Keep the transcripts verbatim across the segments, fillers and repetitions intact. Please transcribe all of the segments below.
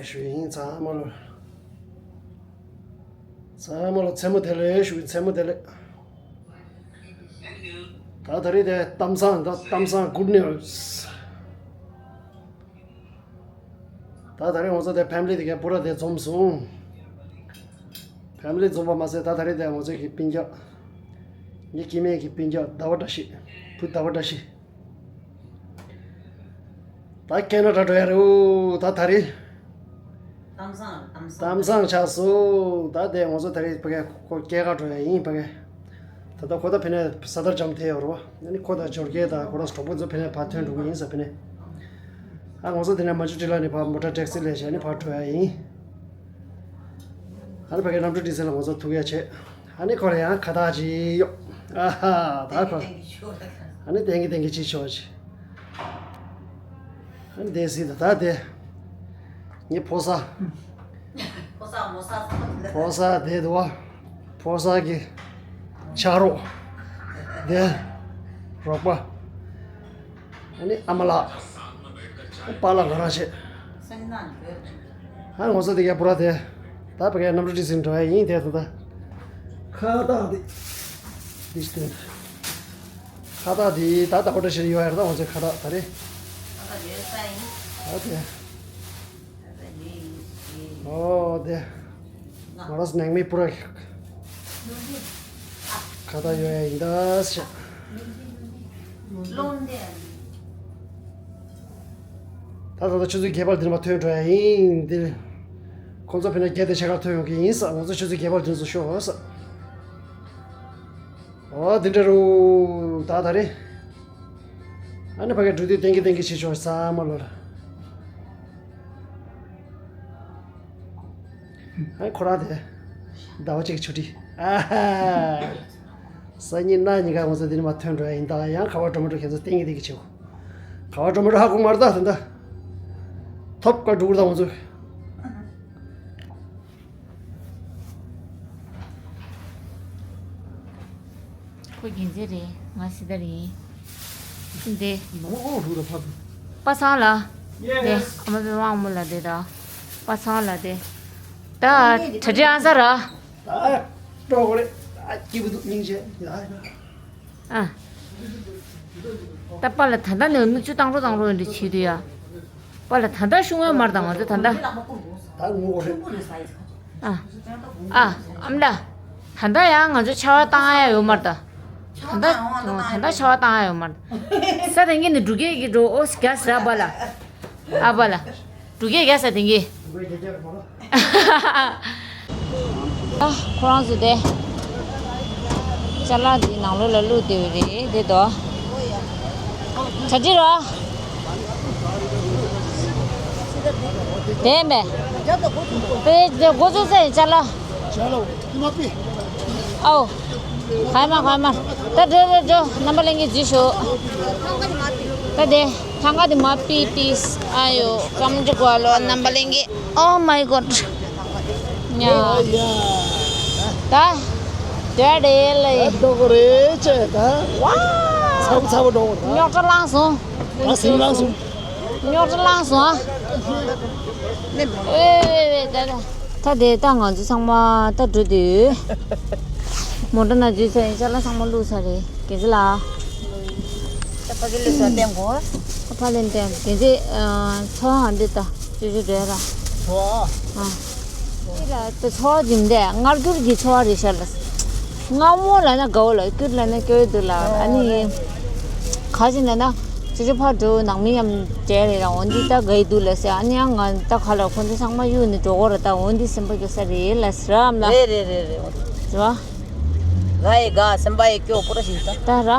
ཞུ་ཡིན། ཚང་མ་ལོ། ཚང་མ་ལོ་མཚན་མོ་བདེ་ལེགས་ཞུ་ཡིན། མཚན་མོ་བདེ་ལེགས། ད་ད་རེས་དེ་གཏམ་བཟང་ད་གཏམ་བཟང་good news། ད་ད་རེས་ང་ཚོ་དེ་ཕེ་མི་ལི་དེ་གའི་པུ་ར་དེ་འཛོམས་སོང་། ཕེ་མི་ལི་འཛོམས་པ་མ་ཟད་ད་ད་རེས་དེ་ང་ཚོ་གི་སྤུན་ཀྱག་ངའི་སྐྱེ་དམན་གྱི་སྤུན་ཀྱག་ཟླ་བ་བཀྲ་ཤིས། བུ་ཟླ་བ་བཀྲ་ཤིས། ད་ཁེ་ན་ཌ་འགྲོ་ཡ་རེད་འོ། ད་ད་རེས། གཏམ་བཟང་གཏམ་བཟང་གཏམ་བཟང་ཆགས་སོང་། ད་དེ་ང་ཚོ་ད་རེས་ཕ་གི་ཁོ་སྐྱེས་སྐར་འགྲོ་ཡ་ཡིན་ཕ་གི། ད་ལྟ་ཁོ་ད་ཕ་ནས་ས་ཐར་འཇམ་ཐེ་ཡོད་རེད་བ། ཨ་ནི་ཁོ་དང་འབྱོར་རྒྱལ་དང་ཁོ་རང་གྲོགས་པོ་ཚོ་ཕ་ནས་ཕར་ཐོན་འགྲོ་གི་ཡིན་ས་ཕ་ནས། ཨ་ང་ཚོ་དེ་ནས་མ་ཅུ་ཊི་ལ་ནས་ཕར་མོ་ཊ་ཊེག་སི་ལས་བྱས་ནས་ཕར་འགྲོ་ཡ་ཡིན། ཨ་ནི་ཕ་གི་གནམ་གྲུ་ཊི་སི་ལ་ང་ཚོ་ཐུག་ཡ་བྱས། ཨ་ནི་ཁོ་ལ་ཡང་ཁ་བཏགས་ཅིག་གཡོག་ཨ་ཧ་ད་ཁོ། ཨ་ནི་ཏན་གི་ཏན་གི་ཅིག་ཤོག་ཅིག་ཨ་ནི་དེ་སྲིད་དུ་ད་དེ། ངའི་ཕོ་གསར། ཕོ་གསར་མོ་གསར་ཚང་མ་དེ་འདྲ། ཕོ་གསར་དེ་འདུག་བ། ཕོ་གསར་གྱི་ཆ་རོགས། དེ། རོགས་པ། ཨ་ནི་ཨ་མ་ལགས། པཱ་ལགས་ང་རང་བྱས། སང་ཉིན་ནང་འགྲོ། ཨ་ང་ཚོ་དེ་གའི་པུ་ར་དེ། ད་ཕ་གའི་གནམ་གྲུ་ཊི་སི་འགྲོ་ཡ་ཡིན་དེ་ད་ད། ཁ་བཏགས་དེ། དེ་ཤི་དེ། ཁ་བཏགས་དེ་ད་ད་ཧོ་ཏ་ཤི་ཡོད་ཡ་རེད་ད་ང་ཚོའི་ཁ་བཏགས་ད་རེད། ད་དེ། ཨོ་དེ། ང་རང་ནང་མི་པུ་ར། ཁ་བཏགས་ཡོད་ཡ་ཡིན་ད་ཤ། ད་ད་ལྟ་ཆུ་ཚོད་བརྒྱད་པར་འདིར་མ་ཐོན་འགྲོ་ཡ་ཡིན་འདིར། ཁོང་ཚོ་ཕེ་ན་བརྒྱད་དེ་ཕྱེད་ཀར་ཐོན་ཡོང་གི་ཡིན་ས། ང་ཚོ་ཆུ་ཚོད་བརྒྱད་པར་འདིར་ཚོ་ཤོག་ས། ཨོ་འདི་འདྲ་རུ་ད་ད་རེད། ཨ་ནི་ཕ་གི་འགྲོ་དུས་ཏན་གི་ཏན་གི་བྱེད་ཆོག་ས་མ་ལོ་ལ། ཨ་ཁོ་རང་དེ། ཟླ་བ་གཅིག་ཆུ་ཁྲི། ཨ་ཧ། སང་ཉིན་གནངས་ཉིན་ཀ་ང་ཚོ་འདི་ནས་མར་ཐོན་འགྲོ་ཡ་ཡིན་ད། ཡང་ག་པར་འགྲོ་མི་འགྲོ་ཁྱེད་ཚོ་ཏན་གི་ཏན་གི་བྱེད་གོ། ག་པར་འགྲོ་མི་འགྲོ་ཧ་གོ་མ་རེད་ད་ད། ཐོབ་ཀ་འགྲོ་གི་རེད་ད་ང་ཚོ། ཁོ་རྒྱལ་མཚན་རེད། ང་སྲི་ཐར་ཡིན། འདི། ནོ་ཨོ་རུ་ར་ཕ་དུ། པ་སངས་ལ། དེ། ཨ་མ་པའི་དབང་མོ་ལ་དེ་ད། པ་སངས་ལ་དེ། ད། གྲ་སྒྲིག་ཨང་ས་ར། ད། སྤྲོ་གོ་རེད། ད་སྐྱིད་པོ་འདུག་སྙིང་རྗེ། ཡ་ཡ། ཨ། ད་པཱ་ལགས་ད་ལྟ་ནས་མིག་ཆུ་བཏང་རོགས་བཏང་རོགས་འདྲ་བྱེད་དུས་ཡ། པཱ་ལགས་ད་ལྟ་ཤུང་བའི་མར་དང་ང་ཚོ་ད་ལྟ། ད་ངུ་གོ་རེད། ཨ། ཨ། ཨ་མ་ལགས། ད་ལྟ་ཡང་ང་ཚོ་ཆར་པ་བཏང་ཡ་ཡོད་མ་རེད་ད། ད་ལྟ་ད་ལྟ་ཆར་པ་བཏང་ཡ་ཡོད་མ་རེད། ས་དེ་གིན་ནས་འབྲུག་སྐད་ཀྱི་འགྲོ་ཨོ་སི་རྒྱ་སི་ར་པཱ་ལགས། ཨ་པཱ་ལགས། འབྲུག་སྐད་རྒྱག་ས་དེང་གི། ཨ། ཁོ་རང་ཚོ་དེ། ཅ་ལག་འདི་ནང་ལོགས་ལ་བླུགས་བསྡད་པ་རེད་དེ་དོ། གྲ་སྒྲིག་རོགས། དེ་མེད། དེ་དེ་འགོ་བཙུགས་ས་ཡི་ཅ་ལག་ཨའོ། ག་ཡ་མ་ག་ཡ་མ། ད་འགྲོ་འགྲོ་འགྲོ། རྣམ་པ་ལྷན་རྒྱས་འཛུལ་ཤོག་ད་དེ། ཐང་ག་དེ་མ་པི་པི། ཨ་ཡོ། ཀམ་ཀྲི་གོ་ལོ། རྣམ་པ་ལྷན་རྒྱས། Oh my god. ཉ། ད། དེ་རེད་ལེ། ད་འགྲོ་གི་རེད་ཅེ་ད། ཝ། ཚ་པོ་ཚ་པོ་འགྲོ་གི་རེད། རྙོག་དྲ་ལངས་སོང་། ད་སེམས་ལངས་སོང་། རྙོག་དྲ་ལངས་སོང་ཨ། ཝེ་ཝེ་ཝེ་ད་ད། ད་དེ་ད་ང་ཚོ་ཚང་མ་ད་འགྲོ་དུས། མོ་ཊ་ནང་འཛུལ་ཚར་ཡིན། ཅ་ལག་ཚང་མ་བླུགས་ཚར་རེད། རྒན་ཚེ་ལགས། ད་ཕ་གི་ལས་སོ་བསྟན་གོ། ད་ཕ་ལས་བསྟན་རྒན་ཚེ། ཚོ་ཨ་འདི་ད་ཅོ་ཅོ་འདྲ་ར། ཚོ་ཨ། ཨ། འདི་ལ་ད་ཚོ་འདི་འདི་མངར་སྐྱུར་གྱི་ཚོ་རེད་ཤག་ལ། མངར་མོ་ལབ་ན་དགའ་བོ་ལ་སྐྱུར་ལབ་ན་སྐྱོ་བོ་འདུག་ལ། ཨ་ནི། ག་ཅི་ན་ན། ཅི་ཅི་ཕར་འགྲོ་ནང་མི་ཡང་བྲལ་རེད་ར། འོན་ཏེ་ད་དགའ་ཡི་འདུག་ལ་ཟེར། ཨ་ནི་ཡང་ང་ད་ག་ལ་ཁོ་ཚོ་ཚང་མ་གཡུག་ནས་འགྲོ་གོ་ར། ད་འོན་ཏེ་སེམས་པ་སྐྱོ་ས་རེད་ལ་ཟེར་ར་ཨམ་ལ། རེད་རེད་རེད་རེད། རེད་བ། དགའ་ཡི་དགའ། སེམས་པ་ཡི་སྐྱོ་པོ་ར་ཞིག་ད། ད་ར།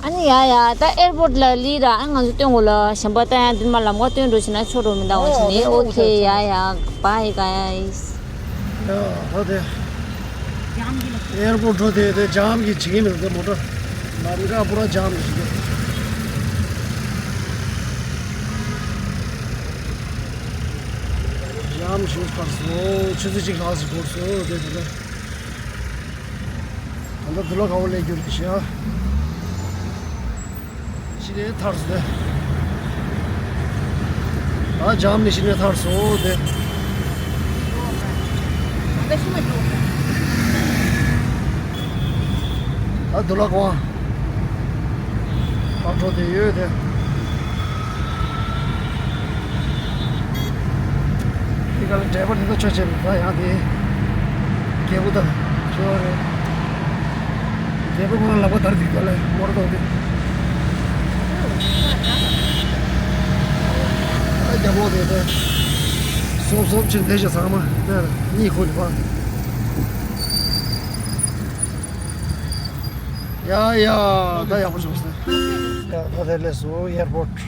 ཨ་ནི་ཡ་ཡ་ད་ཨེར་པོར་ལ་ལི་ར། ཨ་ང་ཚོ་སྟོན་གོ་ལ་གཞན་པ་ད་ཡང་འདི་མ་ལམ་ཁ་སྟོན་འགྲོ་ཕྱིན་ན་ཆོ་འགྲོ་མི་འདང་བ་ཕྱིན་ནི། ཨོ་ཁེ་ཡ་ཡ་བྷའི་ག་ཡ་ཡིས། ཡ་ད་དེ། ཨེར་པོར་འགྲོ་དེ་དེ་ཇམ་གྱི་བྱེད་ཀྱི་མི་འདུག་དེ་མོ་ཊ། ལམ་ཁ་པུ་ར་ཇམ་གྱི་བྱེད་ཀྱི། ཇམ་ཞུས་པར་སོ་ཆུ་ཚོད་གཅིག་ལྷག་ཞིག་འགོར་སོ་དེ་དེ་ལ། ད་ལྟ་འདི་ལོ་ག་བོ་ལས་རྒྱུ་རེད་ཤག་ཕྱི་ནས་ཐར་སོང་སྟེ། ད་ ཨ་འཇམ་ནི་ཤི་ནས་ཐར་སོང་དེ། ད་དུ་ལ་ཀོང་། ཨ་འགྲོ་དེ་ཡོད་དེ། དེ་ག་ལ་འབྲས་བུ་དེ་ཚོ་ཆོས་བྱེད་པའི་ཡང་དེ། རྒྱལ་པོ་དང་ཆོས་རེད། རྒྱལ་པོ་ཁོ་རང་ལག་པ་དར་དེ་ག་ལ་མོར་ཏོག་དེ། ཨ་རྒྱལ་པོ་དེ་དེ། སོབ་སོབ་ཕྱིན་དེ་ཞིག་ཚང་མ་དེ་གཉིད་ཁུག་ནས་ཕར། ཡ་ཡ། ད་ཡག་པོ་བྱུང་སོང་། ཡ་ད་དེ་སླེབས་སོང་། ཨེར་པོར་ཊི་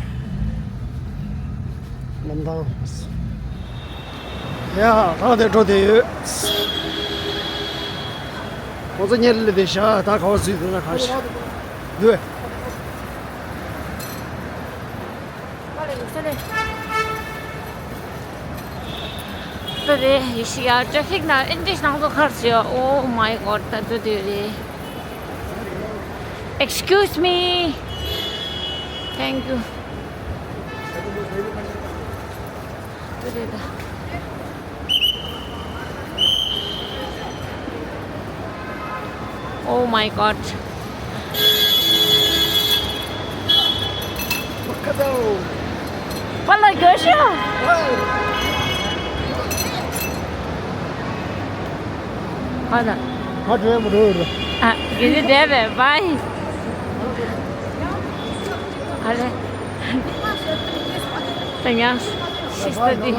གནམ་ཐང་། ཡ་ད་དེ་འགྲོ་དེ་ཡོད། ཁོང་ཚོ་གཉེར་ལས་དེ་བཞག་ད་ག་བ་ཟིག་དེ་ན་ག་ཞིག་འདུག་ད་དེ་ཡེ་ཤི་ཡ་ཊེ་ཕིག་ན་ཨིན་ཇི་ནང་དུ་ཁར་ཞིག Oh my God ད་དུ་དེ་རེད། Excuse me. Thank you. དེ་རེད་ད། Oh my God. པ་ལ་གོ་ཤོ། ཧ་ད། ཧ་འགྲོ་ཡ་མ་འགྲོ་ཡོད་རེད། ཨ་གི་ཟི་དེ་བས་བའི། ཨ་ལེ། ད་ཡང་ཤི་སྟ་དེ།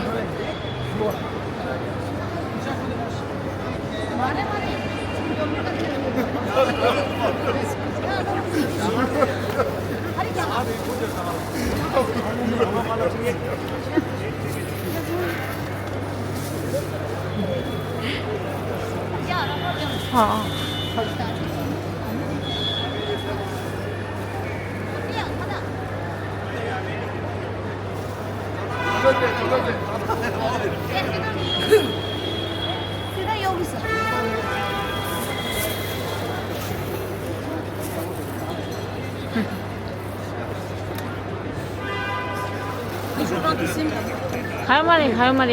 ཧ་མ་རེད། ཧ་མ་རེད།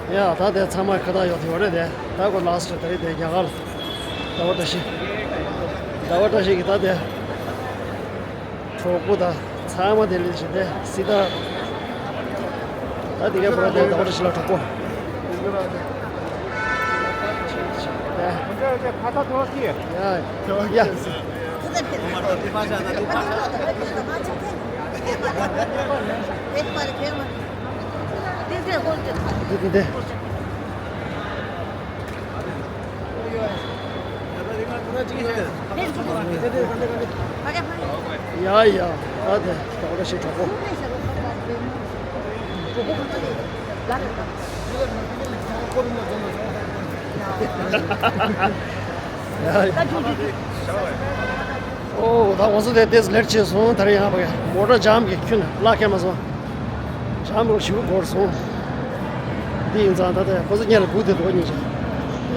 ཡ་ད་དེ་ཚང་མ་ཁ་བཏགས་ཡོད་དེ་ཡོད་རེད་དེ། ད་ཁོ་ལ་སི་ཊི་དེ་རེད་དེ། རྒྱ་གར་ཟླ་བ་བཀྲ་ཤིས། ཟླ་བ་བཀྲ་ཤིས་ཀྱི་ད་དེ། གྲོགས་པོ་དང་ཚང་མ་དེ་ལས་བྱེད་དེ་སི་ཏཱ། ད་དེ་གའི་ཁོ་རང་དེ་ཟླ་བ་བཀྲ་ཤིས་ལ་གྲོགས་པོ། ཡ་ཡ། འདི་འདི་འདི། ཡ་ཡ། ཨ་དེ་ད་ག་ཞིག་གྲོགས་པོ། ཡ་ཡ། ཨོ་ད་ང་ཚོ་དེ་དེས་ལེཊ་བྱས་སོང་། ད་རེས་ཡང་བ་ག་མོ་ཊ་ཇམ་གྱིས་ཁྱོན་ལ་ཁྱེར་མ་སོང་། ཇམ་རོགས་ཞིག་འགོར་སོང་། འདི་ཡིན་ཙང་ད་ལྟ་ཁོ་ཚོ་སྔོན་ལ་སྒུག་བསྡད་འདུག་སྙིང་རྗེ།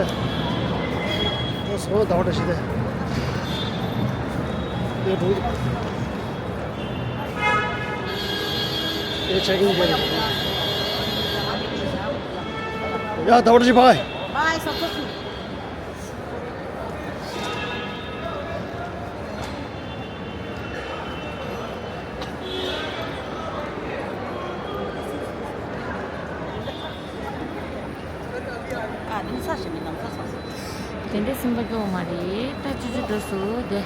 ཨེ། ཁོ་སོང་ཟླ་བ་བཀྲ་ཤིས་དེ། ཨེ་འགྲོ། ཨེ་ཆེག་ཨིན་བྱས། ཡ་ཟླ་བ་བཀྲ་ཤིས་བྷའི། བྷའི་སོག་པོ་ཁྱི། ཨ་ནི་ས་ཞིག་ནི་ནམ་ས་ས་ས། དེ་འདྲ་སེམས་པ་སྐྱོ་བ་མ་རེད། ད་ཅི་ཅི་འགྲོ་སོང་དེ།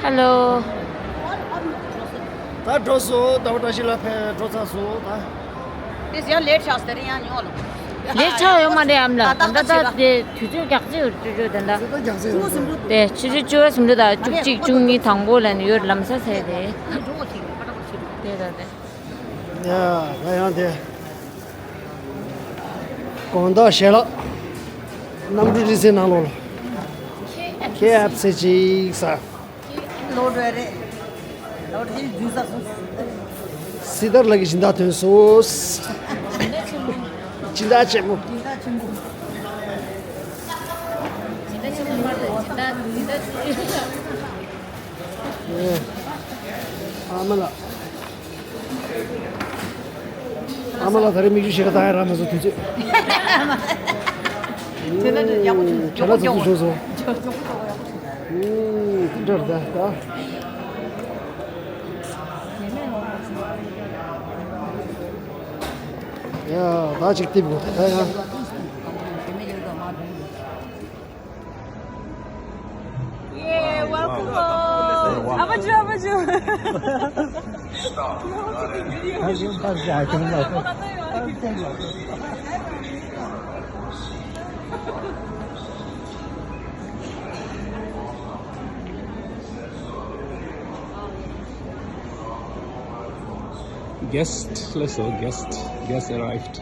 ཧེ་ལོ། ད་འགྲོ་སོང་། ཟླ་བ་བཀྲ་ཤིས་ལ་ཕེབས་འགྲོ་ཚར་སོང་ད། དེ་ཡང་ལེཊ་ཆགས་ཟེར་ཡང་ཉོ་ལ། ལེཊ་ཆགས་ཡོད་མ་རེད། ཨ་མ་ལགས་ད་ལྟ་ད་དེ་དུས་ཚོད་རྒྱག་རྩིས་ཡོད་དུས་ཚོད་དེ་འདྲ། དེ་ཆུ་ཚོད་བཅུ་པ་ཟིན་འགྲོ་ད་བཅུ་གཅིག་བཅུ་གཉིས་དང་པོ་ལ་ནི་ཡོད་ལམ་སང་ཟེར་དེ། དེ་ད་དེ། ཡ་ད་ཡང་དེ། དགོང་དག་ཞལ་ལག་གནམ་གྲུ་རིང་བསྲེལ་ནང་ལོགས་ལ། ཁེ་ཨེཕ་སི་ཅིག་ཟ། ལོ་རེ་རེ། ལོ་རེ་རྒྱུན་ས་སོང་། སྲིད་ཐར་ལགས་ཀྱི་སྦྱིན་བདག་ཐོན་སོང་། སྦྱིན་བདག་ཆེན་མོ། སྦྱིན་བདག་ཆེན་མོ། སྦྱིན་བདག་ཆེན་མོ། སྦྱིན་བདག་ཆེན་མོ་མ་རེད། སྦྱིན་བདག་སྦྱིན་བདག་ཆེན་མོ། ཨ་མ་ལགས། ཨ་མ་ལགས་ད་རེས་མིག་ཆུ་ཞེ་དྲག་བཏང་ཡ་རག་མ་སོང་དུས་ཚོད། དེ་ལ་ཡག་པོ་བྱུང་། ཁྱེད་ལ་ཚོ་ཚོ་བྱུང་སོང་། ཨུམ། དེ་འདྲ་རེད་ད། ཡ་ད་ཅིག་ཏིབ་གོ་ད་ཡ། Yeah, welcome home. Abaju, abaju. Guest, let's go, guest, guest arrived.